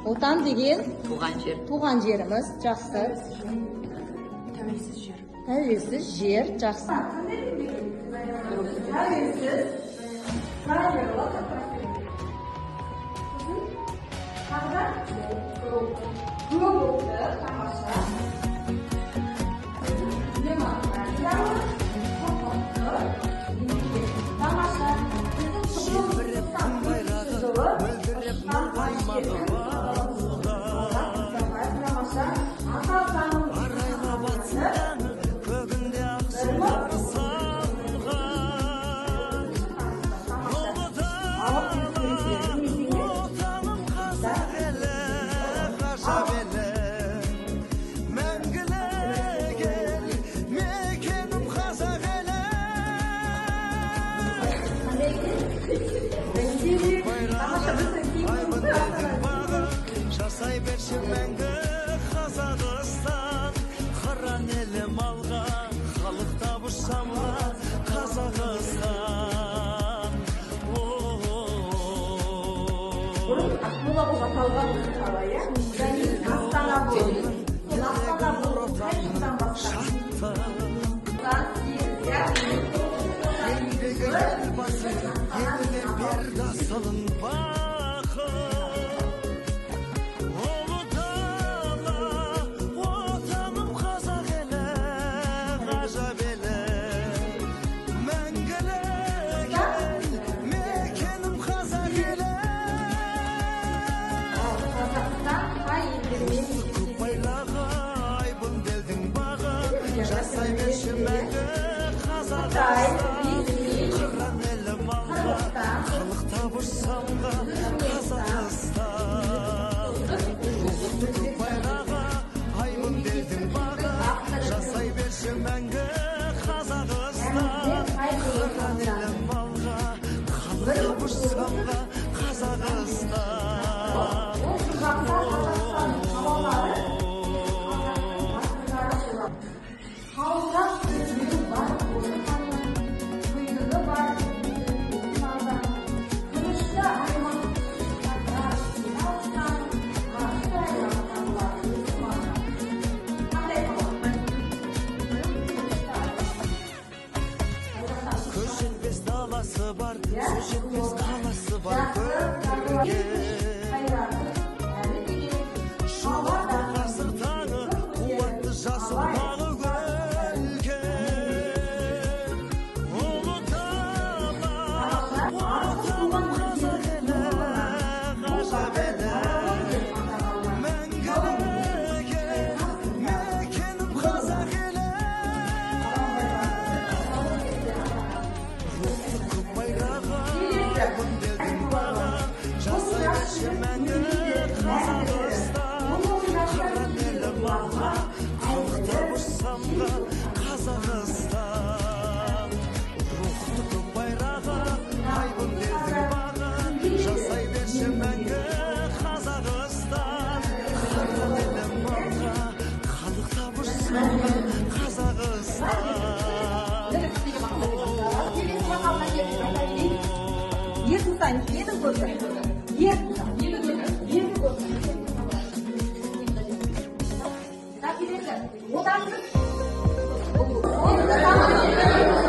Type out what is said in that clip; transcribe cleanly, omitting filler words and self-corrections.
Отан деген? Туған жер. Туған жеріміз, жақсы. Тәуелсіз жер. Тәуелсіз жер, жақсы. Тәуелсіз, зайырлы, сосын тағы да көп ұлтты, тамаша, демократиялы, құқықты мемлекет, тамаша. Біздің 1994 жылы ұшқан ғарышкердің, тамаша, ата заңның Көгінде ақ сұлар самғар. Отаным, қазақ елі, ғажап елі, мәңгілік ел, мекенім қазақ елі. Байрағы, айбын елдің бағы, жасай берші мәңгі, Қазақстан. Қыран елім алға, халықтап ұшсамға, Қазақстан. Бұрын Ақмола болып аталған қала, иә, одан кейін Астана болды. Сол Астана болып қай жылдан бастап? 98, иә. Еңбегі Елбасы еліне берді асылын бақыт. Ұлы дала, отаным, қазақ елі, ғажап елі, мәңгілік ел, мекенім қазақ елі. Ал Қазақстан қай елдермен Көк байрағы, айбын белдің бағы, жасай берші мәңгі, Қытай, Қазақстан. Ресей, Қыран елім алға, Қырғызстан, халықтап ұшсамға, Қазақстан. Рухты көк байрағы, айбын белдің бағы, жасай берші мәңгі, Қазақстан. Қыран елім алға, халықтап ұшсамға, Қазақстан. Ол жұмбақта Қазақстан қалалары, қазақтың батырлары болады. Қауырақ сөздері бар қорыққанның, құйрығы бар тосын азан, күрішті аймақ алысқан, ғарышты айлақ табылады осы маңнан. Қандай қала? Күрішті аймақ. Көз жетпес даласы бар, сөз жетпес қаласы бар көрге. Қайраты әлі деген Шуақты ғасыр таңы, қуатты жас ұрпағы өлке. Ұлы дала, отаным, қазақ елі, ғажап елі, мәңгілік ел, мекенім қазақ елі. Рухты көк байрағы, айбын белдің бағы, жасай берші мәңгі, Қазақстан. Қыран елім алға, қалықтап ұшсамға, Қазақстан. Рухты көк байрағы, айбын елдің бағы, жасай берші мәңгі, Қазақстан. Қыран елім алға, қалықтап ұшсамға, Қазақстан. Келесі мақалына келіп айта берейін. Ер туса, ненің көркі? Ер туса, ненің көркі? Елдің көркі. Так, келесі. Отансыз. Отансыз.